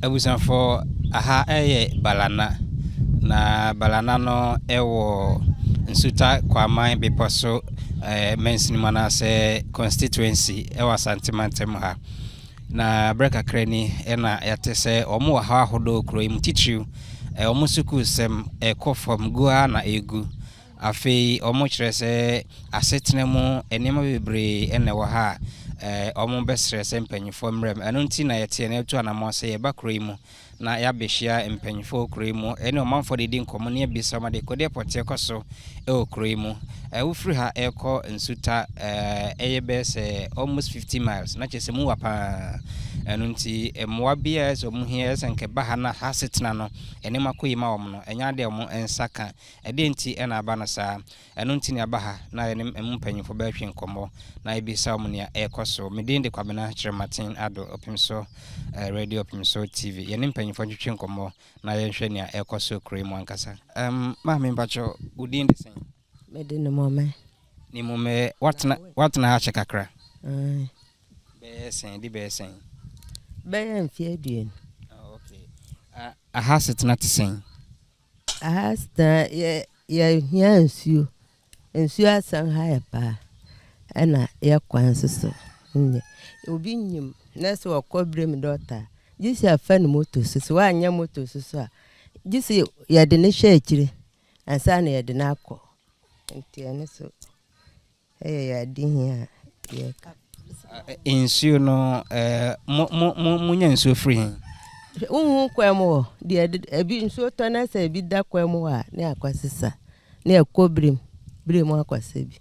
Abusuafoɔ, aha yɛ Balana, na Balana no wɔ Nsuta Kwaman Bepɔ so mansini mu anaasɛ constituency wɔ Asante mantam ha. Na berɛ kakra ni na yɛate sɛ wɔn wɔ haw ahodoɔ wɔ kuro yi mu titiriw wɔn sukuusɛm ɛkɔ fam gu ara na ɛregu. Afei wɔkyerɛ sɛ asetena mu nneɛma bebree na ɛwɔ ha a wɔbɛsrɛ sɛ mpanyinfoɔ mmra mu. Ɛno nti na yɛteɛ na yɛtu anammɔn sɛ yɛba kuro yi mu na yɛabɛhyia mpanyinfoɔ wɔ kuro yi mu ɛne ɔmanfoɔ de di nkɔmmɔ ne yɛabisa wɔn adekodeɛ pɔteɛ kɔ so wɔ kuro yi mu. Wofiri ha ɛrekɔ Nsuta ɛyɛ bɛyɛ sɛ almost 50 miles na kyerɛ sɛ mu wa paa. Ɛno nti mmoa bi a ɛsɛ wɔn hia ɛsɛ nka ɛba ha na ha asetena no nneɛma kɔ yie ma wɔn no ɛnyɛ adeɛ a wɔn nsa ka. Ɛdeɛn nti na aba no saa? Ɛno nti na yɛaba ha na yɛne ɛmu mpanyimfoɔ bɛtwe nkɔmmɔ na yɛbisa wɔn nea ɛrekɔ so. Me din de Kwabena Kyerematen Addo, Ɔpemso Radio, Ɔpemso TV. Yɛne mpanyimfoɔ ntwetwe nkɔmmɔ na yɛnhwɛ nea ɛrekɔ so kuro yi mu ankasa. Um, maame mpakyɛ, wo din de sɛn? Me de Nimome. Nimome, watena, watena ha kyɛ kakra? Bɛyɛ sɛn, di bɛyɛ sɛn? Bɛyɛ mfeɛ 20. Oh, okay. Uh, aha setena te sɛn? Aha saa yɛ yɛhia nsuo. Nsuo asɛm ha yɛ paa. Ɛna yɛ kwan nso so nyɛ. Obi nyim na sɛ ɔkɔ birim dɔkta a, gye sɛ afa no moto so. Sɛ woanyɛ moto so so a, gye sɛ yɛde no hyɛ akyire ansa na yɛde no akɔ. Nti ɛno so Ɛyɛ yɛn adehia a yɛka. Nsuo no, mo mo mo monya nsuo firi he? Wohu kwan mu hɔ deɛ ebi nsuo tɔ na sɛ ebi da kwan mu hɔ a ne akɔsesa ne ɛkɔ birim birim akɔsa bi.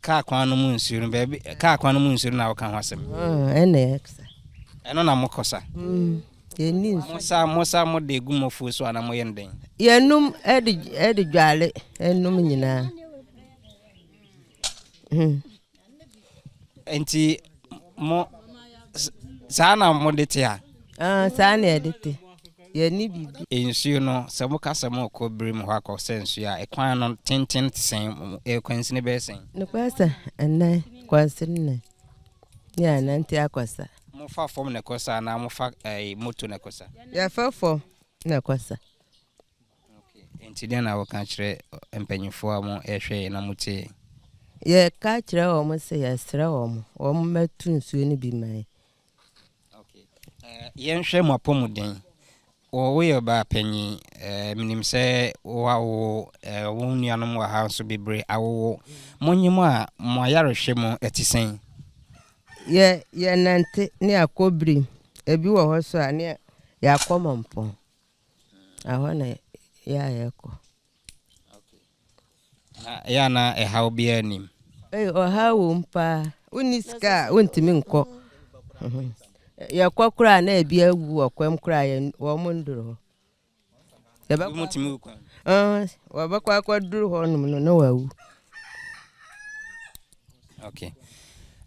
Kaa kwan no mu nsuo no baabi kaa kwan no mu nsuo no na woka ho asɛm. Ɛna ɛsa. Ɛno na mokɔsa. Yɛnni nsuo. Mosa mosa mo de gu mo afuo so anaa moyɛ no dɛn? Yɛnum ɛde ɛde dwale ɛnum nyinaa. Hmm. Nti mo saa na mo de te a? Ah, saa na yɛde te. Yɛnni biribi. Nsuo no, sɛ moka sɛ mokɔ birim hɔ akɔ sɛ nsuo a, ɛkwan no tenten te sɛn? Ɛkwansini bɛyɛ sɛn? Nokware sɛ ɛnnan, kwansini nnan. Ne yɛanante akɔ sa. Mofa fam na ɛkɔ sa anaa mofa ɛɛ moto na ɛkɔ sa? Yɛfa fam na ɛkɔ sa. Okay. Nti dɛn na woka kyerɛ mpanyinfoɔ a wɔrehwɛ yɛn na wɔtie yɛn? Yɛka kyerɛ wɔn sɛ yɛsrɛ wɔn, wɔn mmɛto nsuo no bi ma yɛn. Okay. Uh, yɛnhwɛ mo apɔmuden. Wɔ woyɛ ɔbaa panyin, eh, menim sɛ woawo, eh, wo nuanom wɔ ha nso bebree awowo. Monye mo a mo ayarehwɛ mu ɛte sɛn? Yɛ yɛnante ne akɔ birim. Ebi wɔ hɔ so a ne yɛakɔ mɔmpɔn. Ɛhɔ na yɛ a yɛkɔ. Na ɛyɛ a na ɛhaw biara nnim? Ei, ɔhaw wom paa. Wonni sika a, wontumi nkɔ. Yɛkɔ koraa na ebi awu wɔ kwam koraa yɛn wɔn nduru hɔ. Yɛbɛkɔ Ebi tumi wu kwan. Wɔbɛkɔ akɔduru hɔ nom no na wawu. Okay.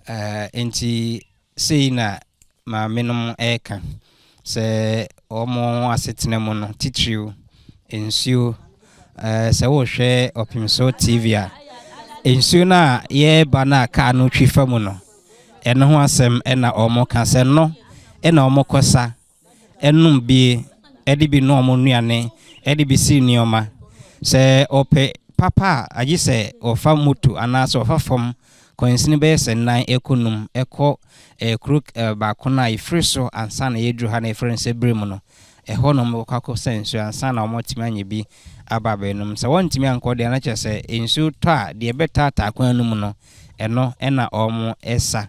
Uh, nti Sei na maamenom reka, sɛ wɔn asetena mu no, titiriw nsuo. Sɛ wohwɛ Ɔpemso TV a, nsuo no a yɛreba no a kaa no twi fa mu no, ɛno ho asɛm na wɔka sɛ no na wɔkɔsa nom bi, de bi noa wɔn nnuane, de bi si nneɛma. Sɛ ɔpɛ papa a, agye sɛ ɔfa moto anaasɛ ɔfa fam kwansini bɛyɛ sɛ nnan kɔ num kɔ kuro baako no a ɛfiri so ansa na yɛduru ha na yɛfrɛ no sɛ Birim no. Ɛhɔ na wɔbɛkɔ akɔsa nsuo ansa na wɔatumi anya bi aba abɛnom. Sɛ wɔantumi ankɔ deɛ a, na kyerɛ sɛ nsuo tɔ a, deɛ ɛbɛtaataa kwan no mu no, ɛno na wɔsa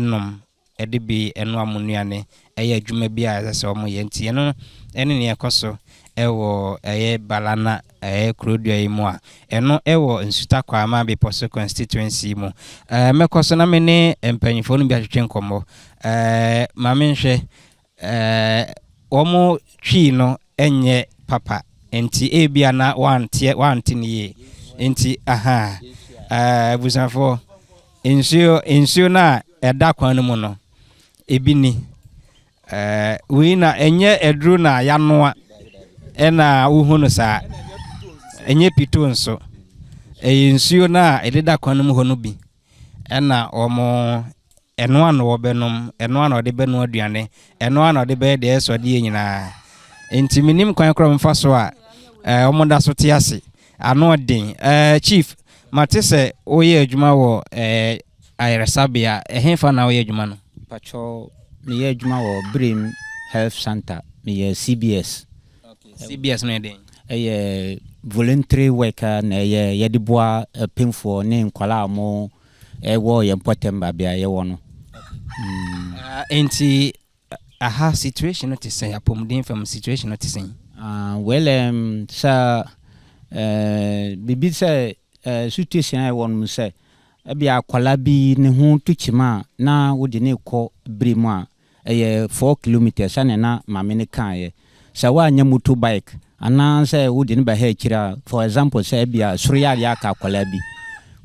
nom. de bi noa wɔn nnuane, yɛ adwuma bi a ɛsɛ sɛ wɔyɛ. Nti ɛno ne nea ɛkɔ so wɔ ɛyɛ Balana ɛyɛ kurodua yi mu a ɛno wɔ Nsuta Kwama Bepɔso constituency mu. Ɛɛ mɛkɔ so na me ne mpanyinfoɔ no bi atwetwe nkɔmmɔ. Ɛɛ ma menhwɛ ɛɛ wɔn twii no nyɛ papa nti ebia na wɔanteɛ wɔante no yie nti aha ɛɛ abusuafoɔ Nsuo, nsuo no a ɛda kwan no mu no, ebi ni. Ɛɛ, wei na ɛnyɛ aduro na yɛanoa ɛna wohu no saa. Ɛnyɛ pito nso. Ɛyɛ nsuo no a ɛdeda kwan no mu hɔ no bi ɛna wɔn. Ɛno ara na wɔbɛnom, ɛno ara na wɔde bɛnoa aduane, ɛno ara na wɔde bɛyɛ deɛ ɛsɛ sɛ wɔde yɛ nyinaa. Nti mennim kwan koraa a wɔfa so a wɔda so te ase. Ano ɔden. Chief, mate sɛ woyɛ adwuma wɔ ayaresabea. Ɛhefa na woyɛ adwuma no? Mpakyɛw, meyɛ adwuma wɔ Birim Health Centre. Meyɛ CBS. CBS no yɛ dɛn? Ɛyɛ voluntary work a na ɛyɛ yɛde boa apemfoɔ ne nkwadaa a wɔn ɛwɔ yɛn mpɔtam baabi a yɛwɔ no. Nti aha situation no te sɛn? Apɔmuden fam situation no te sɛn? Well, sɛ biribi sɛ situation a ɛwɔ no mu sɛ ebi akwadaa bi ne ho to kyima a na wode ne kɔ bere mu a, ɛyɛ 4 kilometres sɛnea na maame no kaeɛ. Sɛ woanyɛ motor bike anaasɛ wode ne ba ha akyire a, for example, sɛ ebia soro yɛ adeɛ aka akwadaa bi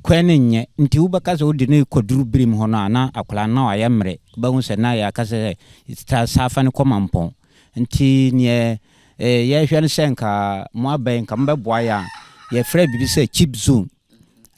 kwan no nyɛ nti, wobɛka sɛ wode ne kɔduru bere mu hɔ no a, na akwadaa no na wayɛ mmerɛ. Wobɛhu sɛ na yɛaka sɛ saa fa no kɔ Mampɔn. Nti neɛ yɛhwɛ no sɛ nka mo abɛn nka mobɛboa yɛ a, yɛfrɛ biribi sɛ CHPS zone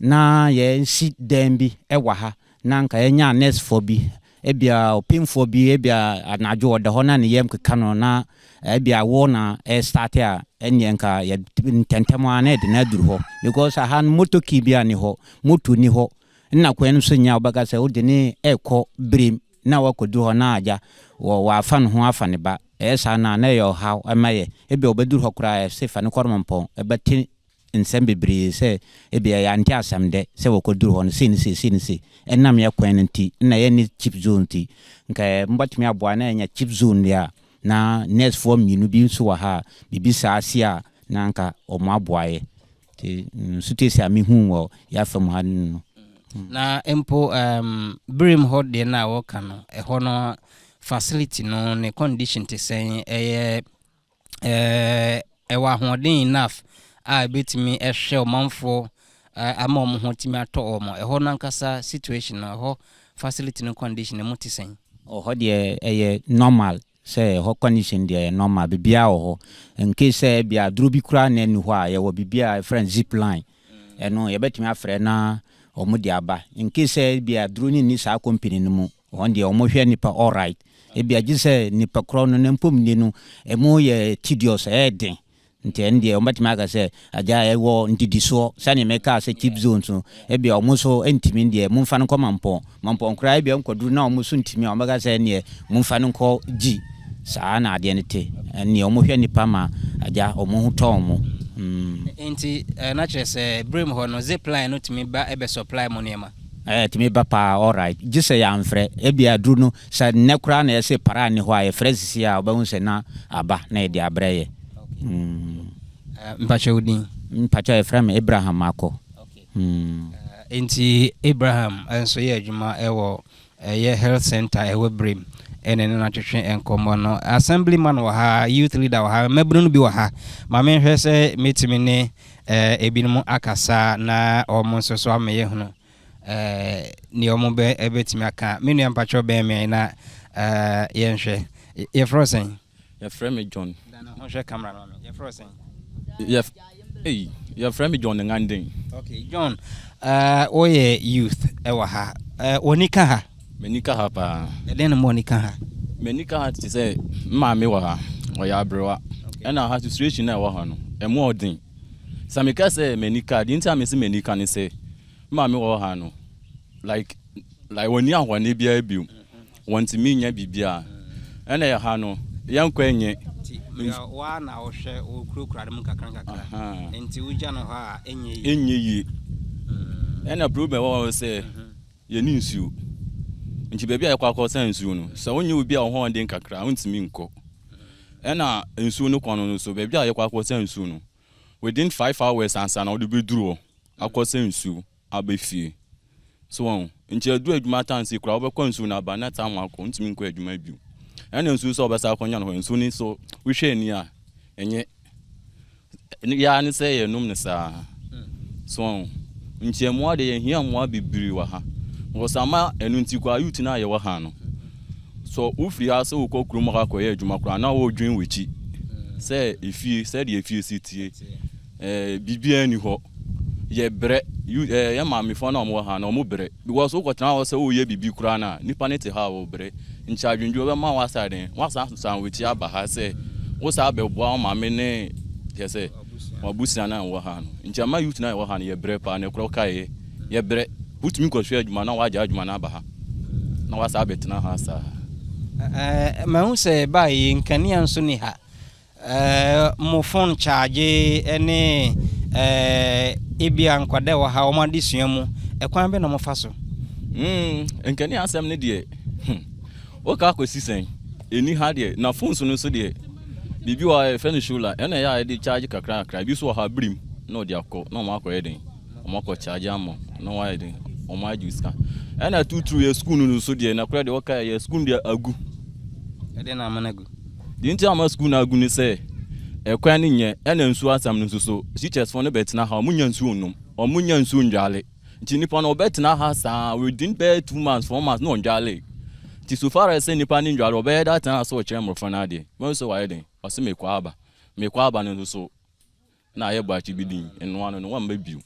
na yɛnsi dan bi wɔ ha na nka yɛnya nursefoɔ bi. Ebia ɔpemfoɔ bi, ebia anadwo ɔda hɔ na ne yam keka no na ebia wo na ɛstart a, ɛneɛ nka yɛ ntɛntɛm a na yɛde no aduru hɔ, because aha no motor key bi a ni hɔ, moto ni hɔ, nna kwan no so nya. Wobɛka sɛ wode ne ɛkɔ berem na wakɔduru hɔ na agya wɔ wafa ne ho afa ne ba. Ɛyɛ saa na na ɛyɛ ɔhaw ɛma yɛ. Ebia wobɛduru hɔ koraa, ɛsɛ fa ne kɔ Mampɔn, ɛbɛte nsɛm bebree sɛ ebia yɛante asɛm dɛ sɛ wɔkɔduru hɔ no sei ne sei, sei ne sei. Ɛnam yɛ kwan no nti na yɛne CHPS zone nti nka mbɛtumi aboa na yɛnya CHPS zone deɛ a, na nursefoɔ mmienu bi nso wɔ ha a, biribi saa si a, na nka ɔmo aboa yɛ. Nti situation a mehu wɔ yɛafa mu ha no. Na mpo Birim hɔ deɛ no a wɔka no, ɛhɔ no facility no ne condition te sɛn? Ɛyɛ ɛwɔ ahoɔden enough a ɛbɛtumi ɛhwɛ ɔmanfoɔ ama ɔmo ho tumi atɔ ɔmo? Ɛhɔ no ankasa situation no, ɛhɔ facility no condition no mu te sɛn? Ɔhɔ deɛ ɛyɛ normal, sɛ ɛhɔ condition deɛ ɛyɛ normal, biribiara wɔ hɔ. Nke sɛ bia aduro bi koraa na ɛni hɔ a, yɛwɔ biribi a yɛfrɛ no Zipline, ɛno yɛbɛtumi afrɛ na ɔmo de aba. Nke sɛ bia aduro no nni saa company no mu, wɔn deɛ ɔmo hwɛ nipa alright. Ebia gye sɛ nipa korɔ no ne mpɔmuni no ɛmu yɛ tedious, ɛyɛ den, nti ɛno deɛ ɔmbɛtumi aka sɛ agya ɛwɔ ndidisoɔ sɛne mɛka sɛ CHPS zone so, ebia ɔmo nso ntumi deɛ, momfa no nkɔ Mampɔn. Mampɔn koraa ebia nkɔduru na ɔmo nso ntumi a, ɔmbɛka sɛ neɛ momfa no nkɔ gyi. Saa na adeɛ no te. Ɛneɛ ɔmo hwɛ nipa ma agya ɔmo ho tɔ ɔmo. Nti na kyerɛ sɛ Birim hɔ no, Zipline no tumi ba ɛbɛ supply mu nneɛma? Ɛɛ, tumi ba paa alright, gye sɛ yɛamfrɛ. Ebia aduru no sɛ nnɛ koraa na yɛsɛ para ni hɔ a, yɛfrɛ sisi a, wobɛhu sɛ na aba na yɛde abrɛ yɛ. Mpakyɛ, wo din? Mpakyɛ, yɛfrɛ me Abraham Akɔ. Nti Abraham nso yɛ adwuma ɛwɔ ɛyɛ health center ɛwɔ Birim, ɛne ne natwetwe nkɔmmɔ no. Assemblyman wɔ ha, youth leader wɔ ha, mmabunu no bi wɔ ha. Ma menhwɛ sɛ mɛtumi ne ebinom akasa na ɔmo nso so ama yɛhunu nea ɔmo bɛ ɛbɛtumi aka. Me nua, mpakyɛw, bɛn me na yɛnhwɛ. Yɛfrɛ wo sɛn? Yɛfrɛ me John. Dana ho hwɛ camera no ma me. Yɛfrɛ wo sɛn? Yɛf ei, yɛfrɛ me John Nganden. Okay, John, woyɛ youth ɛwɔ ha. W'ani ka ha? M'ani ka ha paa. Ɛdɛn na ma w'ani ka ha? M'ani ka ha te sɛ me maame wɔ ha, ɔyɛ aberewa. Ɛna ha situation na ɛwɔ ha no, ɛmu ɔden. Sɛ meka sɛ m'ani ka, deɛ nti a mese m'ani ka ne sɛ me maame wɔ ha no, like wɔnni ahoɔden biara bio. Wɔntumi nyɛ biribiara. Ɛna yɛ ha no, yɛnkɔ nyɛ. Nti waa na wohwɛ wo kurakura no mu kakra nkakra. Nti wogya no hɔ a, ɛnyɛ yie? Ɛnyɛ yie. Ɛna problem ɛwɔ hɔ sɛ yɛni nsuo. Nti baabi a yɛkɔ akɔsa nsuo no, sɛ wonyɛ obi a wo ho ɔden kakra a, wontumi nkɔ. Ɛna nsuo no kɔ no so, baabi a yɛkɔ akɔsa nsuo no, within 5 hours ansa na wode bɛduru hɔ akɔsa nsuo aba fie. So wɔn nti aduru adwuma tansi koraa, wobɛkɔ nsuo no aba na tam akɔ, wontumi nkɔ adwuma bio. Ɛna nsuo sɛ wɔbɛsa akɔnya no hɔ, nsuo no so wohwɛ ani a, ɛnyɛ yɛa ne sɛ yɛnom no saa. So wɔn nti mmoa de, yɛhia mmoa bebree wɔ ha because ama ɛno nti koraa youth no a yɛwɔ ha no so, wofiri ha sɛ wokɔ kurom hɔ akɔyɛ adwuma koraa na wɔredwen w'akyi sɛ efie, sɛdeɛ efie si tie, biribiara ni hɔ. Yɛbrɛ, you eh, yɛn maamefoɔ no a wɔwɔ ha no, wɔbrɛ. Because wokɔtena hɔ sɛ woreyɛ biribi koraa no a, nnipa no te ha a wɔbrɛ. Nti adwendwen bɛma woasan dɛn? Woasan san w'akyi aba ha sɛ wosan bɛboa wo maame ne kyerɛ sɛ w'abusua no a ɛwɔ ha no. Nti ama youth no a yɛwɔ ha no yɛbrɛ paa, nokorɛ wokaeɛ, yɛbrɛ. Wotumi kɔhwɛ adwuma na woagyae adwuma no aba ha na woasan abɛtena ha saa. Ɛɛ, mahu sɛ ɛbaeɛ yi nkanea nso nni ha. Ɛɛ mo phone charge ne ɛɛ ebia nkwadaa ɛwɔ ha wɔn adesua mu ɛkwan bɛ na mo fa so. Mm, nkanea asɛm no deɛ, hmm, woka akɔsi sɛn? Ɛni ha deɛ, na phones no nso deɛ, biribi wɔ ha yɛfrɛ no solar, ɛna ɛyɛ a yɛde charge kakra kakra, ebi nso wɔ ha birim na ɔde akɔ, na wɔn akɔyɛ den, wɔn akɔ charge ama wo, na wɔayɛ den, wɔn agye sika. Ɛna tuturu yɛ sukuu no nso deɛ, na korɛ deɛ wɔka yɛ sukuu no deɛ agu. Ɛdeɛ na ama no agu? Deɛ nti a ama sukuu no agu ne sɛ, ɛkwan no nyɛ, ɛna nsuo asɛm no nso so, teachers foɔ no bɛtena ha, wɔn nnya nsuo nnom, wɔn nnya nsuo ndwale. Nti nipa no ɔbɛtena ha saa within bɛyɛ 2 months, 4 months na ɔndwale. Nti so far as sɛ nipa no ndwale, ɔbɛyɛ dɛ atena ha sɛ ɔkyerɛ mmɔfra no adeɛ. Wɔn sɛ wayɛ den, ɔsɛ mekɔ aba, mekɔ aba no nso so, na ayɛ baakye bi din, ɛnoa no no, wamma bio.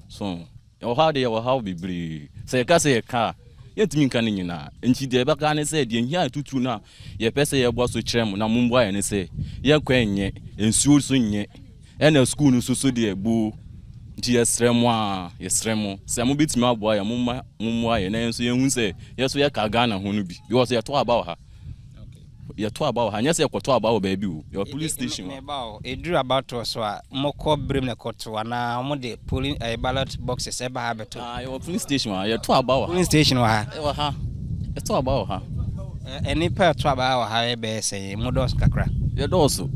So, yɛwɔ ha de yɛwɔ haw bebree. Sɛ yɛka sɛ yɛka a, yɛntumi nka ne nyinaa. Nti deɛ ɛbɛka ne sɛ, deɛ hia tutu no a yɛpɛ sɛ yɛboa so kyerɛ mo na momboa yɛn ne sɛ, yɛn kwan nyɛ, nsuo nso nyɛ, ɛna sukuu no nso so deɛ boo. Nti yɛsrɛ mo a, yɛsrɛ mo sɛ mobɛtumi aboa yɛn, momma mommoa yɛn na yɛn nso yɛnhu sɛ yɛn nso yɛka Ghana ho no bi. Because yɛto aba wɔ ha. Yɛto aba wɔ ha, nyɛ sɛ yɛkɔto aba wɔ baabi o. Yɛwɔ police station wɔ. Meba o, ɛduru abatoɔ so a, mokɔ birim na ɛkɔto anaa wɔde polling ɛɛ ballot boxes ɛba ha bɛto? Ah, yɛwɔ police station wɔ ha, yɛto aba wɔ ha. Polling station wɔ ha? Ɛwɔ ha, yɛto aba wɔ ha. Ɛ nnipa ɛto aba wɔ ha bɛyɛ sɛn? Mo dɔɔso kakra? Yɛdɔɔso.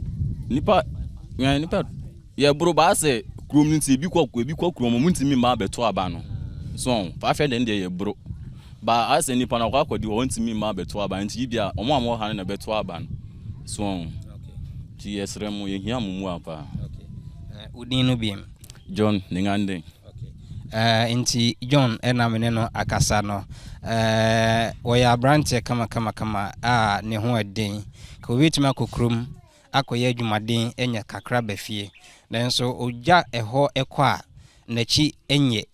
Nnipa, yɛn nnipa, yɛboro baa sɛ kurom no nti ebi kɔ ebi kɔ kurom, wɔn ntumi mma abɛto aba no. So, 500 no deɛ yɛboro. Ba ayɛ sɛ nipa no akɔ akɔdi hɔ, wɔntumi mma abɛto aba nti bi a wɔn a wɔwɔ ha no na ɛbɛto aba no. So, nti yɛsrɛ mo, yɛhia mo mmoa paa. Wo din no biem? John Nengande. Uh, nti John ɛna me ne no akasa no. Uh, wɔyɛ aberanteɛ kamakamakama a ne ho ɛden. Ka obi tumi akɔ kurom akɔyɛ adwumaden anya kakra ba fie. Nanso ogya ɛhɔ ɛkɔ a n'akyi nyɛ.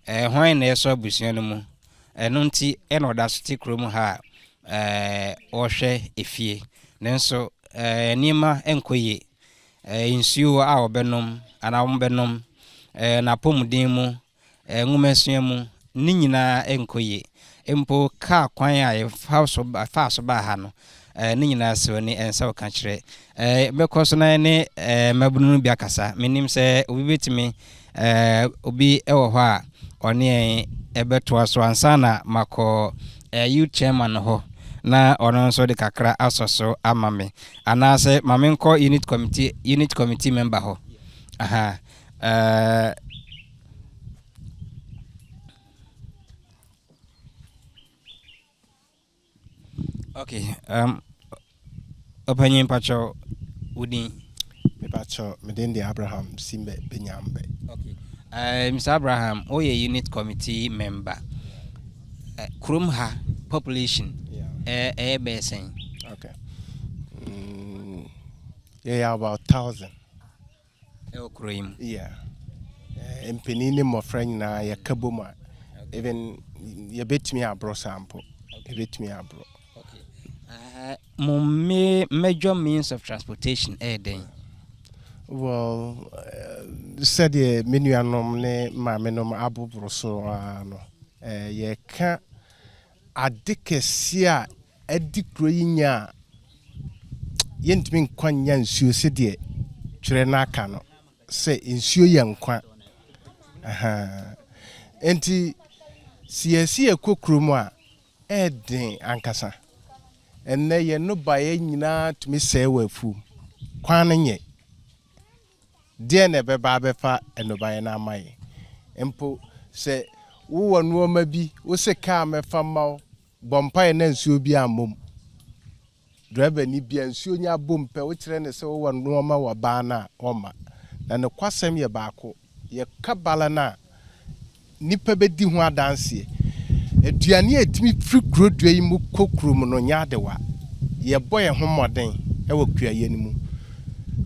Eh, hwan na ɛsɔ abusua no mu? Ɛno nti ɛna ɔda so te kurom ha a eh, ɔrehwɛ efie. Nanso eh, nneɛma nkɔ yie. Eh, nsuo a ɔbɛnom anaa wɔbɛnom, eh, n'apɔmuden mu, eh, nwomasua mu, ne nyinaa nkɔ yie. Mpo kaa kwan a yɛfa so faa so baa ha no, eh, ne nyinaa sɛ oni ɛnsa wɔka kyerɛ. Eh, bɛkɔ so na ne eh, mmabunu no bi akasa. Menim sɛ obi bɛtumi eh, obi wɔ hɔ a ɔne yɛn ɛbɛtoa so ansa na makɔ eh, youth chairman hɔ na ɔno nso de kakra asɔ so ama me anaasɛ ma menkɔ unit committee member hɔ. Aha. Okay, ɔpanyin pakyɛw, wo din? Mepakyɛw, me din de Abraham Simbe Benyambe. Okay. Mr. Abraham, woyɛ unit committee member. Kurom ha population ɛyɛ bɛyɛ sɛn? Okay. Yɛyɛ about 1,000. Ɛwɔ kuro yi mu? Yeah. Mpanin ne mmɔfra nyinaa yɛka bom a, even yɛbɛtumi aborɔ saa mpo. Yɛbɛtumi aborɔ. Okay. Mo major means of transportation ɛyɛ dɛn? Well, sɛdeɛ me nuanom ne maamenom aboboro so ara no, yɛka ade kɛseɛ a ɛdi kuro yi nya a yɛntumi nkwa nya nsuo sɛdeɛ twerɛ no aka no sɛ nsuo yɛ nkwa. Aha. Nti sɛ yɛsi yɛkɔ kurom a ɛɛden ankasa. Ɛnnɛ yɛn nnɔbaeɛ nyinaa tumi sɛe wɔ afuom. Kwan no nyɛ. Deɛ na ɛbɛba abɛfa nnɔbaeɛ no ama yɛn. Mpo sɛ wowɔ nneɛma bi, wose kaa mɛfa mma wo, bɔ mpaeɛ na nsuo bi ammɔ mu. Driver ni bia nsuo nya abom pɛ, wokyerɛ ne sɛ wowɔ nneɛma wɔ baa no a, ɔmma. Na ne kwasɛm yɛ baako. Yɛka bala no a, nipa bɛdi ho adanseɛ. Aduane a ɛtumi firi kurodua yi mu kɔ kurom no nyɛ adewa. Yɛbɔ yɛn ho mmɔden wɔ kuayɛ no mu.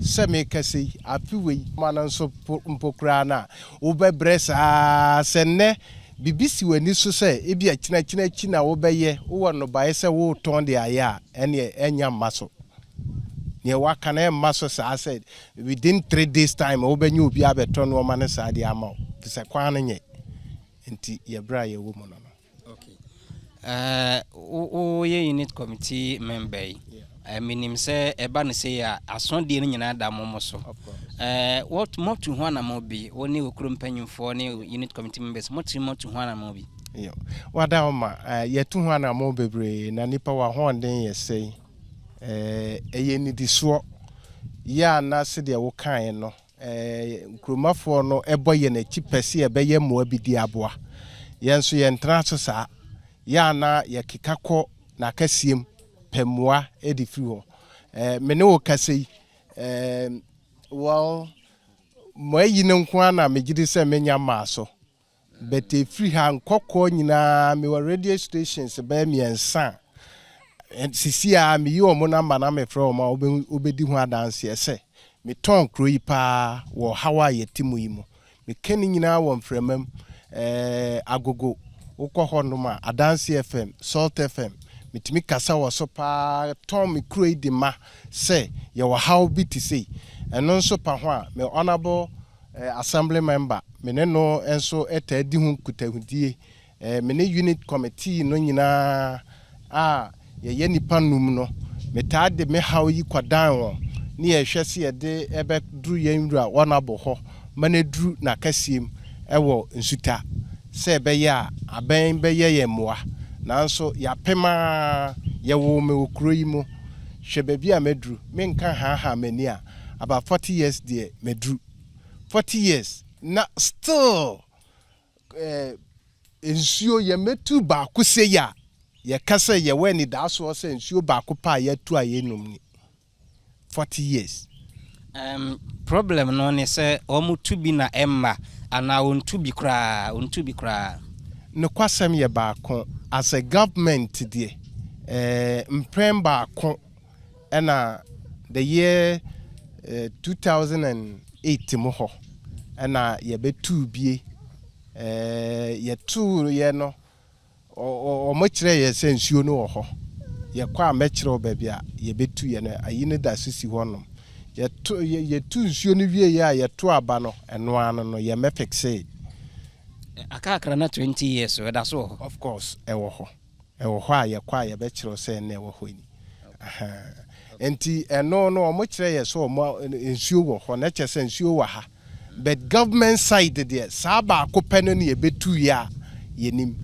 Sɛ mekasa yi, afe wei ma no nso mpo koraa no a, wobɛbrɛ saa. Sɛ nnɛ biribi si w'ani so sɛ ebia kyinakyina akyi na wobɛyɛ, wowɔ nnɔbaeɛ sɛ woretɔn de ayɛ a, ɛnneɛ ɛnnya mma so. Neɛ waka no ɛmma so saa sɛ within 3 days time wobɛnya obi abɛtɔ nneɛma no saa de ama wo, te sɛ kwan no nyɛ. Nti yɛbrɛ a yɛwɔ mu no. Woyɛ unit committee member yi, menim sɛ ɛba no sɛ a asɔdeɛ no nyinaa da mo mo so. Motu ho anammɔ bi, wo ne okuro mpanyimfoɔ ne unit committee members, motumi motu ho anammɔ bi? Wada wo ma yɛtu ho anammɔ bebree na nipa w'ahoɔden yɛ sɛi. Ɛyɛ nidisoɔ yɛ a na sɛdeɛ wokaeɛ no, nkuromafoɔ no ɛbɔ yɛn akyi pɛ sɛ yɛbɛyɛ mmoa bi di aboa yɛn nso. Yɛntena so saa yɛ a na yɛkeka kɔ n'akɛseɛ pɛ mmoa de firi hɔ. Me ne wo kasa yi, well, mo ayi no nko ara na megye di sɛ menya mmaa so, but ɛfiri ha nkɔkɔɔ nyinaa mewɔ radio stations bɛyɛ mmiɛnsa a sisi a meyi wɔn number na mefrɛ wɔn a wobɛdi ho adanseɛ sɛ metɔn kuro yi paa wɔ haw a yɛte mu yi mu. Meka ne nyinaa wɔ mframa mu. Agogo wokɔ hɔnom a, Adanse FM, Salt FM, metumi kasa wɔ so paa tɔn me kuro yi de ma sɛ yɛwɔ haw bi te sei. Ɛno nso pa ho a, me honourable assembly member, me ne no nso taa di ho nkutahodie. Me ne unit committee no nyinaa a yɛyɛ nipa num no, metaa de me haw yi kɔdan wɔn ne yɛhwɛ sɛ yɛde ɛbɛduru yɛn wura honourable hɔ ma no aduru n'akɛseɛ mu ɛwɔ Nsuta sɛ ɛbɛyɛ a abɛn bɛyɛ yɛn mmoa. Nanso yɛapem a yɛwɔ me wɔ kuro yi mu. Hwɛ baabi a maduru, menka haahaa m'ani a, about 40 years deɛ maduru 40 years na still nsuo yɛmɛtu baako se yɛ a yɛka sɛ yɛwɔ anidaasoɔ sɛ nsuo baako pa a yɛatu a yɛnum ni 40 years. Problem no ne sɛ wɔn tu bi na ɛmma anaa wɔntu bi koraa, wɔntu bi koraa? Nokwasɛm yɛ baako, as a government deɛ, mprɛn baako ɛna the year 2008 mu hɔ ɛna yɛbɛtuu bie. Yɛtuu yɛ no, ɔmo kyerɛ yɛ sɛ nsuo no wɔ hɔ. Yɛkɔ a, mɛkyerɛ wo baabi a yɛbɛtu yɛ no. Ayi no da so si hɔnom. Yɛto yɛtu nsuo no wie yɛ a yɛto aba no, ɛno ano no yɛmɛfixe. Akakra na 20 years ɛda so wɔ hɔ? Of course, ɛwɔ hɔ, ɛwɔ hɔ a yɛkɔ a yɛbɛkyerɛw sɛ ɛnna ɛwɔ hɔ ni. Nti ɛno no, ɔmo kyerɛ yɛ sɛ ɔmo nsuo wɔ hɔ na kyerɛ sɛ nsuo wɔ ha, but government side deɛ, saa baako pɛ no ne yɛbɛtu yɛ a yɛnim.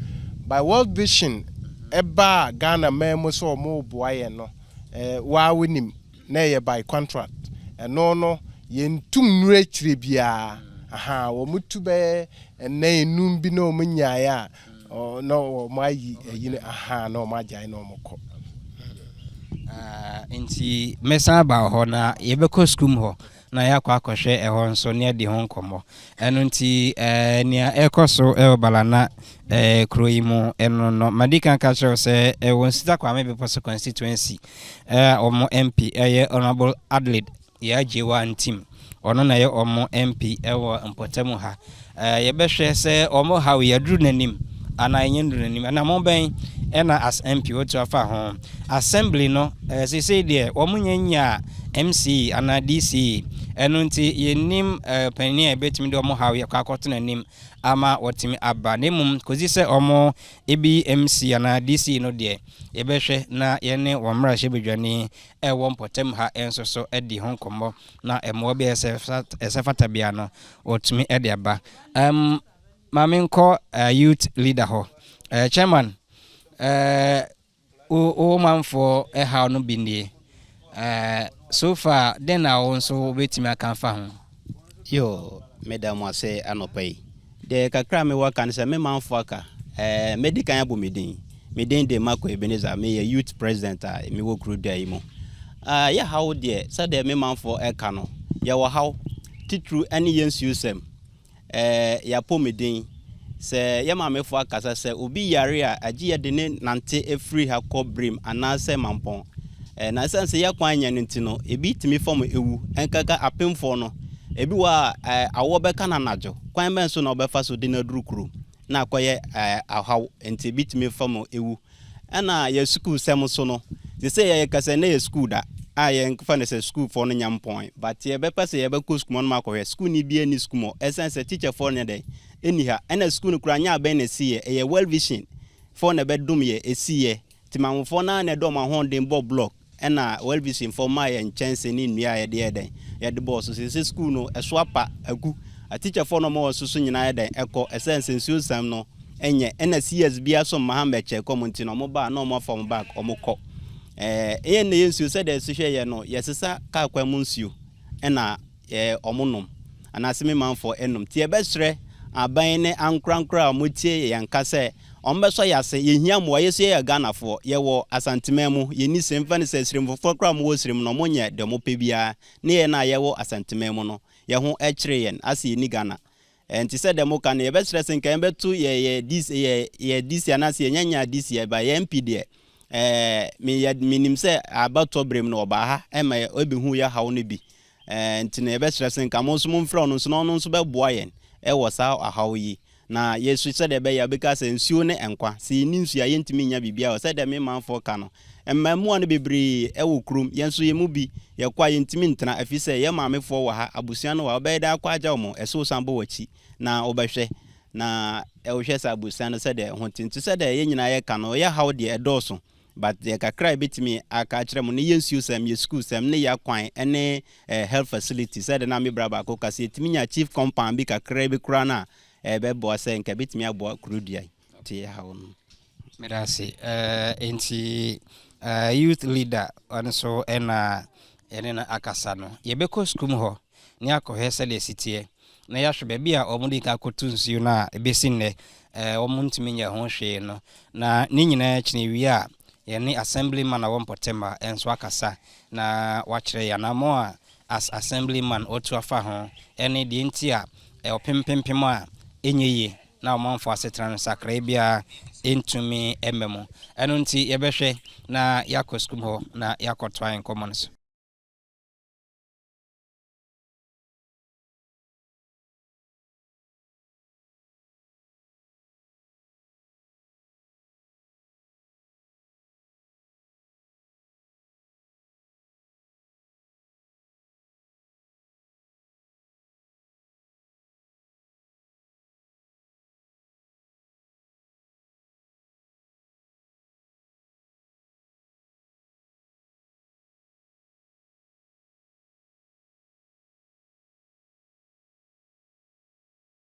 By World Vision ɛbaa Ghana man mu sɛ ɔmo boa yɛn no, waa wonim na ɛyɛ by contract. Ɛno no yɛntum nnuro akyire biara. Aha wɔn tu bɛyɛ ɛnan enum bi na wɔn nyaeɛ a na wɔn ayi ayi no aha na wɔn agyae na wɔn kɔ. Nti mɛsan aba hɔ na yɛbɛkɔ sukuu mu hɔ na yɛakɔ akɔhwɛ ɛhɔ nso ne adi ho nkɔmmɔ. Ɛno nti nea ɛkɔ so ɛwɔ Balana kuro yi mu ɛno no, madi kan ka kyerɛw sɛ ɛwɔ Nsuta Kwame Bepɔ constituency, ɔmo MP ɛyɛ Honourable Adelaide Yɛagyewa Ntim. Ɔno na ɛyɛ ɔmo MP ɛwɔ mpɔtam ha. Yɛbɛhwɛ sɛ ɔmo haw yɛduru n'anim anaa ɛnyɛ nduru n'anim, ɛna mo bɛn ɛna as MP wotu afa ho assembly no. Seesei deɛ wɔn nyɛ nya MC anaa DC, ɛno nti yɛnim panin a yɛbɛtumi de ɔmo haw yɛkɔ akɔto n'anim ama wɔtumi aba. Na mmom kɔsi sɛ ɔmo ebi MC anaa DC no deɛ, yɛbɛhwɛ na yɛne wɔn mmarahyɛbadwani ɛwɔ mpɔtam ha nso so adi ho nkɔmmɔ na mmoa bi a ɛsɛ fata bia no wɔtumi de aba. Maame nkɔ youth leader hɔ. Chairman, wo manfoɔ ɛhaw no bi nie. So far den na wo nso wobɛtumi aka fa ho? Yo, meda mo ase anɔpa yi. Deɛ kakra a mewɔ ka no sɛ me manfoɔ aka, mɛdi kan abɔ me din. Me din de Mako Ebenezer, meyɛ youth president a mewɔ kuro dua yi mu. Yɛ haw deɛ, sɛdeɛ me manfoɔ ɛka no, yɛwɔ haw titiri ne yɛn nsuo sɛm. Yɛapɔ me din sɛ yɛ maamefoɔ akasa sɛ obi yare a, agye yɛde ne nante efiri ha kɔ Birim anaasɛ Mampɔn. Na ɛsiane sɛ yɛ kwan nyɛ no nti no, ebi tumi fam ewu. Ɛnkaka apemfoɔ no, ebi wɔ a awoɔ bɛka no anadwo. Kwan bɛn so na ɔbɛfa so de no aduru kurom na akɔyɛ ahaw nti ebi tumi fam ewu. Ɛna yɛ sukuu sɛm so no, te sɛ yɛyɛ kasa ne yɛ sukuu da a yɛmfa no sɛ sukuufoɔ no nya mpɔn, but yɛbɛpɛ sɛ yɛbɛkɔ sukuu mu no akɔhwɛ sukuu ni bi ani sukuu mu, ɛsiane sɛ teacherfoɔ no dɛn ɛni ha. Ɛna sukuu no koraa nyɛ abɛn na ɛsi yɛ, ɛyɛ World Vision foɔ na ɛbɛdom yɛ ɛsi yɛ. Nti maamefoɔ no na ɛdɔ ɔmo ahoɔden bɔ block, ɛna World Vision foɔ maa yɛ nkyɛnse ne nnua a yɛde yɛ dɛn yɛde bɔɔ so. Sɛ sukuu no ɛso apa agu, ateacherfoɔ no ɔmo wɔ so so nyinaa yɛ dɛn ɛkɔ, ɛsɛ sɛ nsuo sam no ɛnyɛ. Ɛna CS bia so mma ha mbɛkyɛ kɔm nti no, ɔmo ba na ɔmo afa ɔmo bag, ɔmo kɔ. Ɛyɛ na yɛ nsuo sɛdeɛ ɛsi hwɛ yɛ no, yɛsesa kaa kwan mu nsuo ɛna ɔmo nom anaasɛ me manfoɔ ɛnom. Nti yɛbɛsrɛ aban ne ankorankora a ɔmo tie yɛn ka sɛ ɔmo bɛsɔ yɛ ase. Yɛhia mmoa. Yɛ so yɛyɛ Ghanafoɔ, yɛwɔ Asanteman mu, yɛni srem fa no sɛ sremfofoɔ koraa a ɔmo wɔ srem no, ɔmo nyɛ deɛ ɔmo pɛ biara ne yɛn a yɛwɔ Asanteman mu no, yɛn ho ɛkyerɛ yɛn ase yɛni Ghana. Nti sɛ deɛ moka no, yɛbɛsrɛ sɛ nka yɛbɛto yɛ DC, yɛ DC anaasɛ yɛnyanya DC ɛba yɛ MP deɛ, meyɛ menim sɛ abatoɔ berɛ mu no ɔbaa ha ɛma ɛbɛhu yɛ haw no bi. Nti no yɛbɛsrɛ sɛ nka mo nso momfrɛ ɔno nso na ɔno nso bɛboa yɛn ɛwɔ saa ahaw yi na yɛsu sɛdeɛ ɛbɛyɛ a bɛka sɛ nsuo ne nkwa. Sɛ yɛni nsuo a, yɛntumi nya biribiara. Sɛdeɛ me manfoɔ ka no, mmaamua no bebree ɛwɔ kurom, yɛn nso yɛn mu bi yɛkɔ a yɛntumi ntena, ɛfiri sɛ yɛn maamefoɔ wɔ ha, abusua no wɔ ha. Wobɛyɛ dɛ akɔ agya wɔn? Ɛsɛ wosan bɔ w'akyi na wobɛhwɛ na ɛwohwɛ sɛ abusua no sɛdeɛ ho te. Nti sɛdeɛ yɛn nyinaa yɛka no, ɔyɛ haw deɛ ɛdɔɔso, but deɛ kakra a yɛbɛtumi aka akyerɛ mu no, yɛ nsuo sɛm, yɛ sukuu sɛm ne yɛ akwan ne health facility. Sɛdeɛ na me bra baako ka sɛ yɛtumi nya chief compound bi kakra bi koraa no a, ɛbɛboa sɛ nka ɛbɛtumi aboa kuro dua yi. Nti yɛ haw no. Meda ase. Nti youth leader ɔno nso ɛna yɛne no akasa no. Yɛbɛkɔ sukuu mu hɔ ne akɔhwɛ sɛdeɛ si teɛ na yɛahwɛ baabi a ɔmo de ka akɔto nsuo no a ɛbɛsi nnɛ ɔmo ntumi nyɛ ho hwee no. Na ne nyinaa kyerɛ wie a, yɛne assemblyman a wɔ mpɔtam a ɛnso akasa na wakyerɛ yɛn anammɔ a as assemblyman ɔtu afa ho, ɛne deɛ nti a ɔpempempem a ɛnyɛ yie na ɔmanfo asetena no sakra biara ɛntumi ɛmma mu. Ɛno nti yɛbɛhwɛ na yɛakɔ sukuu hɔ na yɛakɔtoa yɛn nkɔmmɔ no so.